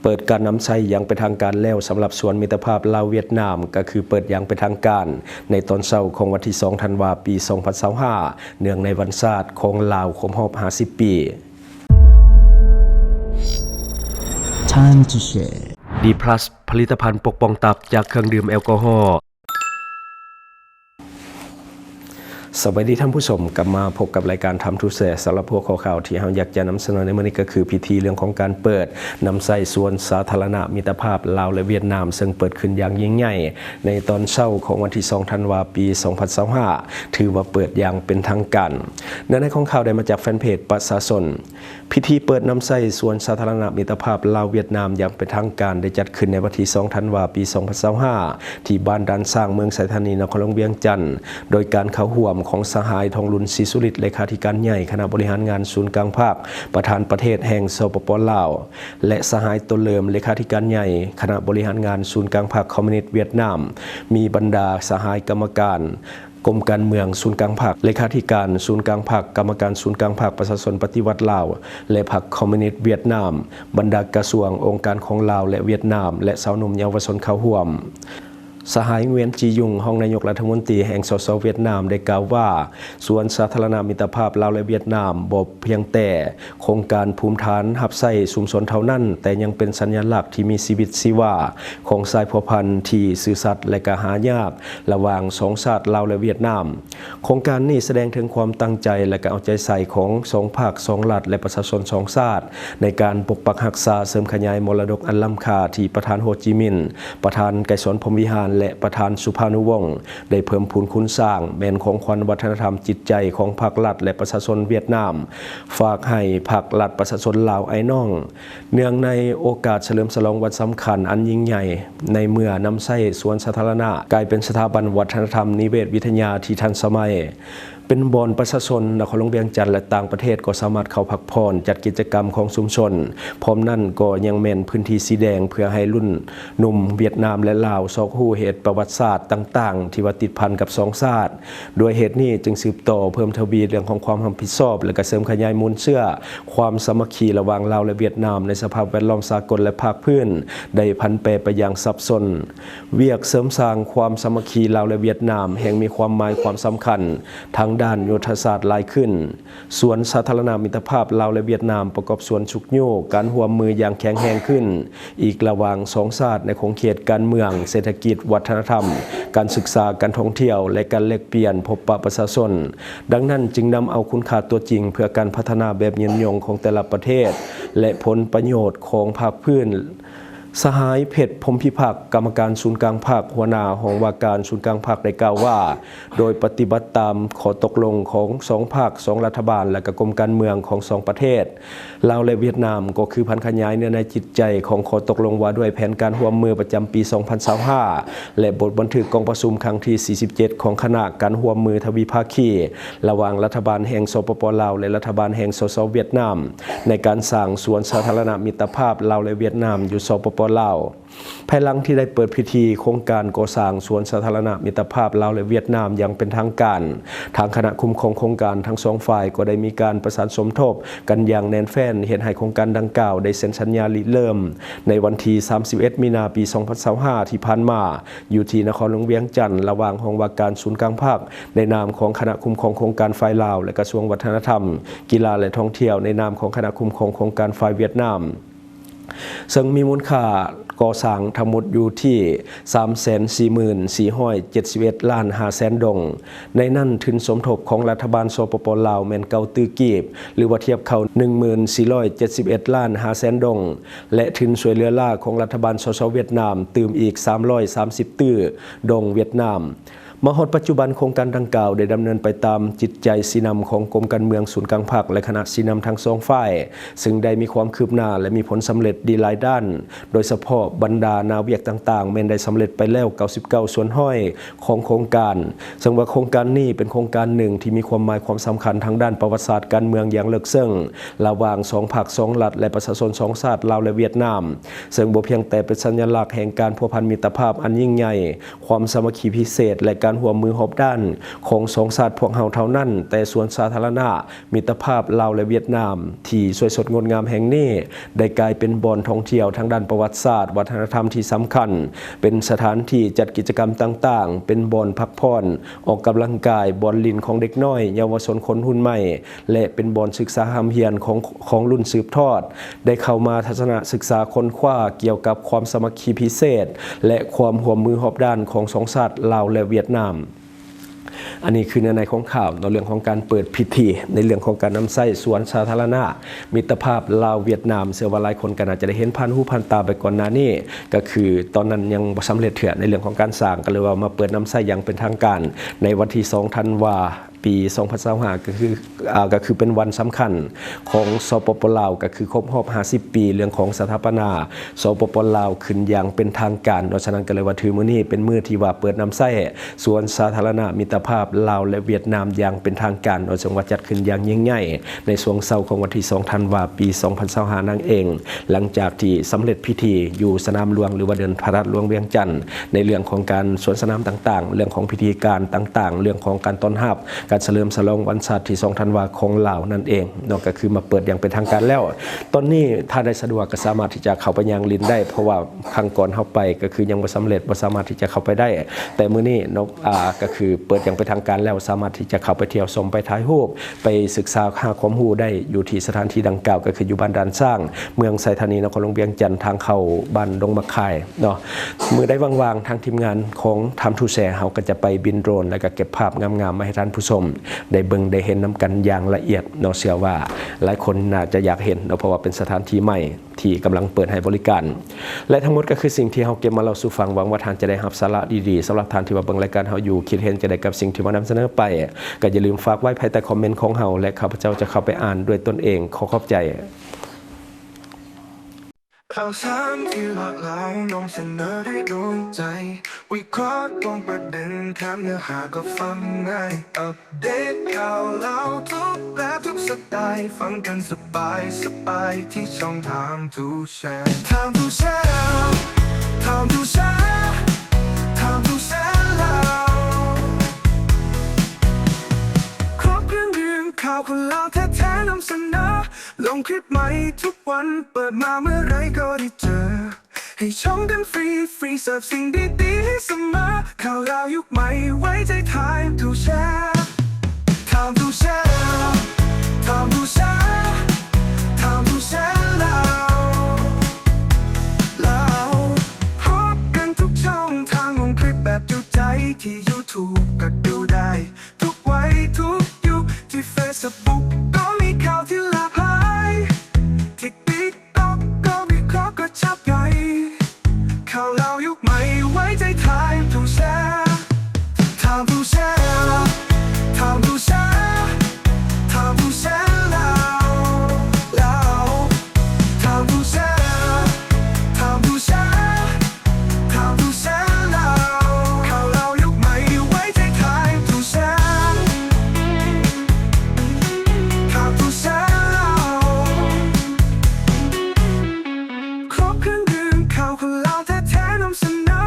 ເປີດການນຳໃຊ້ຢ່າງເປັນທາງການແລ້ວ ສຳລັບສວນມິດຕະພາບລາວ-ຫວຽດນາມ ກໍຄືເປີດຢ່າງເປັນທາງການໃນຕອນເຊົ້າຂອງວັນທີສອງ ທັນວາ ປີສອງພັນຊາວຫ້າ ເນື່ອງໃນວັນຊາດຂອງລາວຄົບຮອບຫ້າສິບປີ. Time to share. ດີພລັສ ຜະລິດຕະພັນປົກປ້ອງຕັບຈາກເຄື່ອງດື່ມແອລກໍຮໍ. ສະບາຍດີທ່ານຜູ້ຊົມ, ກັບມາພົບກັບລາຍການ Time to Share. ສຳລັບຫົວຂໍ້ຂ່າວທີ່ເຮົາຢາກຈະນຳສະເໜີໃນມື້ນີ້ ກໍຄືພິທີເລື່ອງຂອງການເປີດນຳໃຊ້ສວນສາທາລະນະມິດຕະພາບລາວ ແລະ ຫວຽດນາມ, ເຊິ່ງເປີດຂຶ້ນຢ່າງຍິ່ງໃຫຍ່ໃນຕອນເຊົ້າຂອງວັນທີສອງ ທັນວາ ປີສອງພັນຊາວຫ້າ ຖືວ່າເປີດຢ່າງເປັນທາງການ. ເນື້ອໃນຂອງຂ່າວໄດ້ມາຈາກແຟນເພຈປະຊາຊົນ. ພິທີເປີດນຳໃຊ້ສວນສາທາລະນະມິດຕະພາບລາວ-ຫວຽດນາມຢ່າງເປັນທາງການ ໄດ້ຈັດຂຶ້ນໃນວັນທີສອງ ທັນວາ ປີສອງພັນຊາວຫ້າ ທີ່ບ້ານດ່ານຊ້າງ ເມືອງໄຊທານີ ນະຄອນຫຼວງວຽງຈັນ, ໂດຍການເຂົ້າຮ່ວມຂອງສະຫາຍ ທອງລຸນ ສີສຸລິດ ເລຂາທິການໃຫຍ່ຄະນະບໍລິຫານງານສູນກາງພັກ, ປະທານປະເທດແຫ່ງ ສປປ ລາວ ແລະ ສະຫາຍ ໂຕເລີມ ເລຂາທິການໃຫຍ່ຄະນະບໍລິຫານງານສູນກາງພັກຄອມມູນິດຫວຽດນາມ, ມີບັນດາສະຫາຍກຳມະການ ກົມການເມືອງສູນກາງພັກ, ເລຂາທິການສູນກາງພັກ, ກຳມະການສູນກາງພັກປະຊາຊົນປະຕິວັດລາວ ແລະ ພັກຄອມມູນິດຫວຽດນາມ, ບັນດາກະຊວງ, ອົງການຂອງລາວ ແລະ ຫວຽດນາມ ແລະ ຊາວໜຸ່ມເຍົາວະຊົນເຂົ້າຮ່ວມ. ສະຫາຍ ງວຽນ ຈີຍຸງ ຮອງນາຍົກລັດຖະມົນຕີແຫ່ງ ສສ ຫວຽດນາມ ໄດ້ກ່າວວ່າ ສວນສາທາລະນະມິດຕະພາບລາວ ແລະ ຫວຽດນາມ ບໍ່ພຽງແຕ່ ໂຄງການພູມຖານຮັບໃຊ້ຊຸມຊົນເທົ່ານັ້ນ, ແຕ່ຍັງເປັນສັນຍາລັກທີ່ມີຊີວິດຊີວາຂອງສາຍພົວພັນທີ່ຊື່ສັດ ແລະ ກະຫາຍາກລະຫວ່າງສອງຊາດລາວ ແລະ ຫວຽດນາມ. ໂຄງການນີ້ສະແດງເຖິງຄວາມຕັ້ງໃຈ ແລະ ກະເອົາໃຈໃສ່ຂອງສອງພັກ, ສອງລັດ ແລະ ປະຊາຊົນສອງຊາດ ໃນການປົກປັກຮັກສາ, ເສີມຂະຫຍາຍມໍລະດົກອັນລ້ຳຄ່າທີ່ປະທານ ໂຮຈິມິນ, ປະທານ ໄກສອນ ພົມວິຫານ ແລະ ປະທານ ສຸພານຸວົງ ໄດ້ເພີ່ມພູນຄູນສ້າງ ແມ່ນຂອງຂວັນວັດທະນະທຳຈິດໃຈຂອງພັກລັດ ແລະ ປະຊາຊົນຫວຽດນາມ ຝາກໃຫ້ພັກລັດປະຊາຊົນລາວອ້າຍນ້ອງ. ເນື່ອງໃນໂອກາດສະເຫຼີມສະຫຼອງວັນສຳຄັນອັນຍິ່ງໃຫຍ່ ໃນເມື່ອນຳໃຊ້ສວນສາທາລະນະກາຍເປັນສະຖາບັນວັດທະນະທຳນິເວດວິທະຍາທີ່ທັນສະໄໝ, ເປັນບ່ອນປະຊາຊົນນະຄອນຫຼວງວຽງຈັນ ແລະ ຕ່າງປະເທດກໍສາມາດເຂົ້າພັກຜ່ອນ, ຈັດກິດຈະກຳຂອງຊຸມຊົນ, ພ້ອມນັ້ນກໍຍັງແມ່ນພື້ນທີ່ສີແດງ ເພື່ອໃຫ້ລຸ້ນໜຸ່ມຫວຽດນາມ ແລະ ລາວ ຊອກຮູ້ເຫດປະຫວັດສາດຕ່າງໆ ທີ່ວ່າຕິດພັນກັບສອງຊາດ. ດ້ວຍເຫດນີ້ຈຶ່ງສືບຕໍ່ເພີ່ມທະວີເລື່ອງຂອງຄວາມຮັບຜິດຊອບ ແລະ ກະເສີມຂະຫຍາຍມູນເຊື້ອຄວາມສາມັກຄີລະຫວ່າງລາວ ແລະ ຫວຽດນາມ ໃນສະພາບແວດລ້ອມສາກົນ ແລະ ພາກພື້ນ ໄດ້ຜັນແປໄປຢ່າງສັບສົນ. ວຽກເສີມສ້າງຄວາມສາມັກຄີລາວ ແລະ ຫວຽດນາມ ແຮ່ງມີຄວາມໝາຍຄວາມສຳຄັນທາງດ້ານຍຸດທະສາດຫຼາຍຂຶ້ນ. ສວນສາທາລະນະມິດຕະພາບລາວ ແລະ ຫວຽດນາມ ປະກອບສ່ວນຊຸກຍູ້ການຮ່ວມມືຢ່າງແຂງແຮງຂຶ້ນອີກລະຫວ່າງສອງຊາດ ໃນຂົງເຂດການເມືອງ, ເສດຖະກິດ, ວັດທະນະທຳ, ການສຶກສາ, ການທ່ອງທ່ຽວ ແລະ ການແລກປ່ຽນພົບປະປະຊາຊົນ. ດັ່ງນັ້ນຈຶ່ງນຳເອົາຄຸນຄ່າຕົວຈິງເພື່ອການພັດທະນາແບບຍືນຍົງຂອງແຕ່ລະປະເທດ ແລະ ຜົນປະໂຫຍດຂອງພາກພື້ນ. ສະຫາຍ ເພັດ ພົມພິພັກ ກຳມະການສູນກາງພັກ, ຫົວໜ້າຫ້ອງວ່າການສູນກາງພັກ ໄດ້ກ່າວວ່າ ໂດຍປະຕິບັດຕາມຂໍ້ຕົກລົງຂອງສອງພັກ, ສອງລັດຖະບານ ແລະ ກະກົມການເມືອງຂອງສອງປະເທດ ລາວ ແລະ ຫວຽດນາມ ກໍຄືຜັນຂະຫຍາຍເນື້ອໃນຈິດໃຈຂອງຂໍ້ຕົກລົງວ່າດ້ວຍແຜນການຮ່ວມມືປະຈຳປີສອງພັນຊາວຫ້າ ແລະ ບົດບັນທຶກກອງປະຊຸມຄັ້ງທີສີ່ສິບເຈັດ ຂອງຄະນະການຮ່ວມມືທະວິພາຄີ ລະຫວ່າງລັດຖະບານແຫ່ງ ສປປ ລາວ ແລະ ລັດຖະບານແຫ່ງ ສສ ຫວຽດນາມ ໃນການສ້າງສວນສາທາລະນະມິດຕະພາບລາວ ແລະ ຫວຽດນາມ ຢູ່ ສປປ ລາວ. ພາຍຫຼັງທີ່ໄດ້ເປີດພິທີໂຄງການກໍ່ສ້າງສວນສາທາລະນະມິດຕະພາບລາວ ແລະ ຫວຽດນາມຢ່າງເປັນທາງການ, ທາງຄະນະຄຸ້ມຄອງໂຄງການທັງສອງຝ່າຍກໍໄດ້ມີການປະສານສົມທົບກັນຢ່າງແໜ້ນແຟ້ນ, ເຮັດໃຫ້ໂຄງການດັ່ງກ່າວໄດ້ເຊັນສັນຍາລິເລີ່ມໃນວັນທີສາມສິບເອັດ ມີນາ ປີສອງພັນຊາວຫ້າ ທີ່ຜ່ານມາ ຢູ່ທີ່ນະຄອນຫຼວງວຽງຈັນ ລະຫວ່າງຫ້ອງວ່າການສູນກາງພັກ ໃນນາມຂອງຄະນະຄຸ້ມຄອງໂຄງການຝ່າຍລາວ ແລະ ກະຊວງວັດທະນະທຳ, ກິລາ ແລະ ທ່ອງທ່ຽວ ໃນນາມຂອງຄະນະຄຸ້ມຄອງໂຄງການຝ່າຍຫວຽດນາມ. ເຊິ່ງມີມູນຄ່າກໍ່ສ້າງທັງໝົດຢູ່ທີ່ສາມແສນສີ່ໝື່ນສີ່ຮ້ອຍເຈັດສິບເອັດລ້ານຫ້າແສນດົງ, ໃນນັ້ນທຶນສົມທົບຂອງລັດຖະບານ ສປປ ລາວ ແມ່ນເກົ້າຕື້ກີບ ຫຼືວ່າທຽບເຂົ້າໜຶ່ງໝື່ນສີ່ຮ້ອຍເຈັດສິບເອັດລ້ານຫ້າແສນດົງ ແລະ ທຶນຊ່ວຍເຫຼືອລ້າຂອງລັດຖະບານ ສສ ຫວຽດນາມ ຕື່ມອີກສາມຮ້ອຍສາມສິບຕື້ດົງຫວຽດນາມ. ມາຮອດປັດຈຸບັນ, ໂຄງການດັ່ງກ່າວໄດ້ດຳເນີນໄປຕາມຈິດໃຈຊີ້ນຳຂອງກົມການເມືອງສູນກາງພັກ ແລະ ຄະນະຊີ້ນຳທັງສອງຝ່າຍ, ເຊິ່ງໄດ້ມີຄວາມຄືບໜ້າ ແລະ ມີຜົນສຳເລັດດີຫຼາຍດ້ານ, ໂດຍສະເພາະບັນດາໜ້າວຽກຕ່າງໆ ແມ່ນໄດ້ສຳເລັດໄປແລ້ວເກົ້າສິບເກົ້າສ່ວນຮ້ອຍຂອງໂຄງການ, ເຊິ່ງວ່າໂຄງການນີ້ເປັນໂຄງການໜຶ່ງທີ່ມີຄວາມໝາຍຄວາມສຳຄັນທາງດ້ານປະຫວັດສາດການເມືອງຢ່າງເລິກເຊິ່ງ ລະຫວ່າງສອງພັກ, ສອງລັດ ແລະ ປະຊາຊົນສອງຊາດ ລາວ ແລະ ຫວຽດນາມ, ເຊິ່ງບໍ່ພຽງແຕ່ເປັນສັນຍາລັກແຫ່ງການພົວພັນມິດຕະພາບອັນຍິ່ງໃຫຍ່, ຄວາມສາມັກຄີພິເສດ ແລະ ການຮ່ວມມືຮອບດ້ານຂອງສອງຊາດພວກເຮົາເທົ່ານັ້ນ, ແຕ່ສວນສາທາລະນະມິດຕະພາບລາວ ແລະ ຫວຽດນາມ ທີ່ສວຍສົດງົດງາມແຫ່ງນີ້ ໄດ້ກາຍເປັນບ່ອນທ່ອງທ່ຽວທາງດ້ານປະຫວັດສາດ ວັດທະນະທຳທີ່ສຳຄັນ, ເປັນສະຖານທີ່ຈັດກິດຈະກຳຕ່າງໆ, ເປັນບ່ອນພັກຜ່ອນ, ອອກກຳລັງກາຍ, ບ່ອນຫຼິ້ນຂອງເດັກນ້ອຍ, ເຍົາວະຊົນ, ຄົນຮຸ່ນໃໝ່ ແລະ ເປັນບ່ອນສຶກສາຮ່ຳຮຽນຂອງ, ຂອງລຸ້ນສືບທອດ, ໄດ້ເຂົ້າມາທັດສະນະສຶກສາຄົ້ນຄວ້າກ່ຽວກັບຄວາມສາມັກຄີພິເສດ ແລະ ຄວາມຮ່ວມມືຮອບດ້ານຂອງສອງຊາດລາວ ແລະ ຫວຽດນາມ. ອັນນີ້ຄືເນື້ອໃນຂອງຂ່າວເນາະ, ເລື່ອງຂອງການເປີດພິທີ ໃນເລື່ອງຂອງການນຳໃຊ້ສວນສາທາລະນະມິດຕະພາບລາວ-ຫວຽດນາມ. ເຊື່ອວ່າຫຼາຍຄົນກໍໜ້າຈະໄດ້ເຫັນຜ່ານຫູຜ່ານຕາໄປກ່ອນໜ້ານີ້, ກໍຄືຕອນນັ້ນຍັງບໍ່ສຳເລັດເທື່ອໃນເລື່ອງຂອງການສ້າງ, ກໍເລີຍວ່າມາເປີດນຳໃຊ້ຢ່າງເປັນທາງການໃນວັນທີສອງ ທັນວາ ປີສອງພັນຊາວຫ້າ ກໍຄື ອ່າ ກໍຄືເປັນວັນສຳຄັນຂອງ ສປປ ລາວ ກໍຄືຄົບຮອບຫ້າສິບປີເລື່ອງຂອງສະຖາປະນາ ສປປ ລາວ ຂຶ້ນຢ່າງເປັນທາງການເນາະ. ສະນັ້ນກໍເລີຍວ່າຖືມື້ນີ້ເປັນມື້ທີ່ວ່າເປີດນຳໃຊ້ສວນສາທາລະນະມິດຕະພາບລາວ ແລະ ຫວຽດນາມຢ່າງເປັນທາງການເນາະ, ເຊິ່ງວ່າຈັດຂຶ້ນຢ່າງຍິ່ງໃຫຍ່ໃນຊ່ວງເຊົ້າຂອງວັນທີສອງ ທັນວາ ປີສອງພັນຊາວຫ້າ ນັ້ນເອງ. ຫຼັງຈາກທີ່ສຳເລັດພິທີຢູ່ສະໜາມຫຼວງ ຫຼືວ່າເດີ່ນພະທາດຫຼວງວຽງຈັນ ໃນເລື່ອງຂອງການສວນສະໜາມຕ່າງໆ, ເລື່ອງຂອງພິທີການຕ່າງໆ, ເລື່ອງຂອງການຕ້ອນຮັບ ການສະເຫຼີມສະຫຼອງວັນຊາດທີສອງ ທັນວາ ຂອງລາວນັ້ນເອງເນາະ, ກໍຄືມາເປີດຢ່າງເປັນທາງການແລ້ວ. ຕອນນີ້ທ່ານໃດສະດວກກໍສາມາດທີ່ຈະເຂົ້າໄປຍ່າງຫຼິ້ນໄດ້, ເພາະວ່າຄັ້ງກ່ອນເຮົາໄປກໍຄືຍັງບໍ່ສຳເລັດ, ບໍ່ສາມາດທີ່ຈະເຂົ້າໄປໄດ້, ແຕ່ມື້ນີ້ເນາະ ອ່າ ກໍຄືເປີດຢ່າງເປັນທາງການແລ້ວ, ສາມາດທີ່ຈະເຂົ້າໄປທ່ຽວຊົມ, ໄປຖ່າຍຮູບ, ໄປສຶກສາຫາຄວາມຮູ້ໄດ້ຢູ່ທີ່ສະຖານທີ່ດັ່ງກ່າວ, ກໍຄືຢູ່ບ້ານດ່ານຊ້າງ, ເມືອງໄຊທານີ, ນະຄອນຫຼວງວຽງຈັນ, ທາງເຂົ້າບ້ານດົງໝາກຄາຍເນາະ. ມື້ໃດວ່າງໆ ທາງທີມງານຂອງ Time to Share ເຮົາກໍຈະໄປບິນໂດຣນ ແລ້ວກໍເກັບພາບງາມໆ ມາໃຫ້ທ່ານຜູ້ຊົມໄດ້ເບິ່ງໄດ້ເຫັນນຳກັນຢ່າງລະອຽດເນາະ. ເຊື່ອວ່າຫຼາຍຄົນໜ້າຈະຢາກເຫັນເນາະ, ເພາະວ່າເປັນສະຖານທີ່ໃໝ່ ທີ່ກຳລັງເປີດໃຫ້ບໍລິການ. ແລະ ທັງໝົດກໍຄືສິ່ງທີ່ເຮົາເກັບມາເລົ່າສູ່ຟັງ. ຫວັງວ່າທ່ານຈະໄດ້ຮັບສາລະດີໆ. ສຳລັບທ່ານທີ່ວ່າເບິ່ງລາຍການເຮົາຢູ່, ຄິດເຫັນຈັ່ງໃດກັບສິ່ງທີ່ວ່ານຳສະເໜີໄປ, ກໍຢ່າລືມຝາກໄວ້ພາຍໃຕ້ຄອມເມັນຂອງເຮົາ ແລະ ຂ້າພະເຈົ້າຈະເຂົ້າໄປອ່ານດ້ວຍຕົນເອງ. ຂໍຂອບໃຈ. ຂ່າວສານທີ່ຫຼາກຫຼາຍນຳສະເໜີໄດ້ໂດນໃຈ, ວິເຄາະຕຣົງປະເດັນ, ຖາມເນື້ອຫາກໍຟັງງ່າຍ, ອັບເດດຂ່າວລາວທຸກແບບທຸກສະໄຕລ໌, ຟັງກັນສະບາຍສະບາຍທີ່ຊ່ອງ Time to Share. Time to Share, Time to Share, Time to Share ລາວ. ຄອບເລື່ອງເລື່ອງຂ່າວຄົນລາວແທ້ໆ ນຳສະເໜີ, ລົງຄລິບໃໝ່ທຸກວັນ, ເປີດມາເມື່ອໃດກໍໄດ້ເຈີ. ໃຫ້ຊົມກັນຟຣີໆ ເສີບສິ່ງດີໆໃຫ້ສະເໝີ, ຂ່າວລາວຍຸກໃໝ່ໄວ້ໃຈ Time to Share. Time to Share, Time to Share, Time to Share ລາວ. ລາວ ພົບກັນທຸກຊ່ອງທາງ, ລົງຄລິບແບບຈຸໃຈ ທີ່ YouTube ກໍດູໄດ້ ທຸກໄວທຸກຍຸກ, ທີ່ Facebook ກໍມີຂ່າວທີ່ຫຼາກຫຼາຍ, ທີ່ TikTok ກໍວິເຄາະກະຊັບໃຫຍ່, ຂ່າວລາວຍຸກໃໝ່ໄວ້ໃຈ Time to Share. Time to Share, Time to Share, Time to Share ລາວ, ລາວ. Time to Share, Time to Share, Time to Share ລາວ, ຂ່າວລາວຍຸກໃໝ່ໄວ້ໃຈ Time to Share. Time to Share ລາວ, ຄອບເຄື່ອງເລື່ອງຂ່າວຄົນລາວແທ້ໆ ນຳສະເໜີ,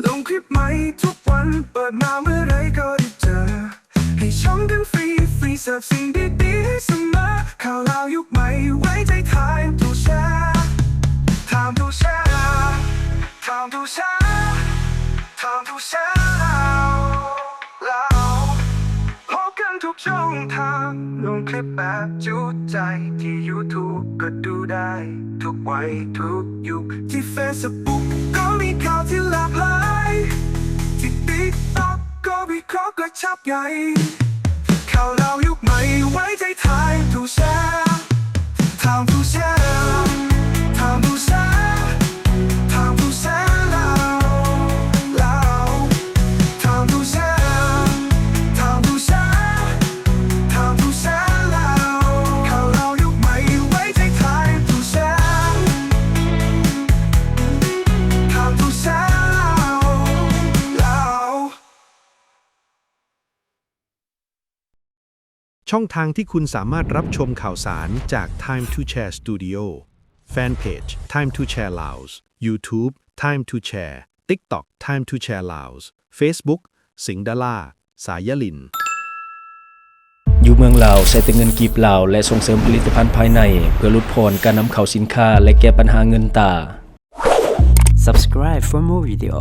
ລົງຄລິບໃໝ່ທຸກວັນ, ເປີດມາເມື່ອໃດກໍໄດ້ເຈີ. ໃຫ້ຊົມກັນຟຣີໆ ເສີບສິ່ງດີໆໃຫ້ສະເໝີ, ຂ່າວລາວຍຸກໃໝ່ໄວ້ໃຈ Time to Share. Time to Share, Time to Share, Time to Share ລາວ, ລາວ. ພົບກັນທຸກຊ່ອງທາງ, ລົງຄລິບແບບຈຸໃຈ ທີ່ YouTube ກໍດູໄດ້ ທຸກໄວທຸກຍຸກ, ທີ່ Facebook ກໍມີຂ່າວທີ່ຫຼາກຫຼາຍ, ທີ່ TikTok ກໍວິເຄາະກະຊັບໃຫຍ່, ຂ່າວລາວຍຸກໃໝ່ໄວ້ໃຈ Time to Share. Time to Share, Time to Share, Time to Share ລາວ, ລາວ. Time to Share, Time to Share, Time to Share ລາວ, ຂ່າວລາວຍຸກໃໝ່ໄວ້ໃຈ Time to Share. Time to Share ລາວ, ລາວ. ຊ່ອງທາງທີ່ຄຸນສາມາດຮັບຊົມຂ່າວສານຈາກ Time to Share Studio, Fan Page Time to Share Laos, YouTube Time to Share, TikTok Time to Share Laos, Facebook ເສັງດາລາ, ສາຍຍາລິນ. ຢູ່ເມືອງລາວ ໃຊ້ແຕ່ເງິນກີບລາວ ແລະ ສົ່ງເສີມຜະລິດຕະພັນພາຍໃນ ເພື່ອຫຼຸດຜ່ອນການນຳເຂົ້າສິນຄ້າ ແລະ ແກ້ບັນຫາເງິນຕາ. Subscribe for more video.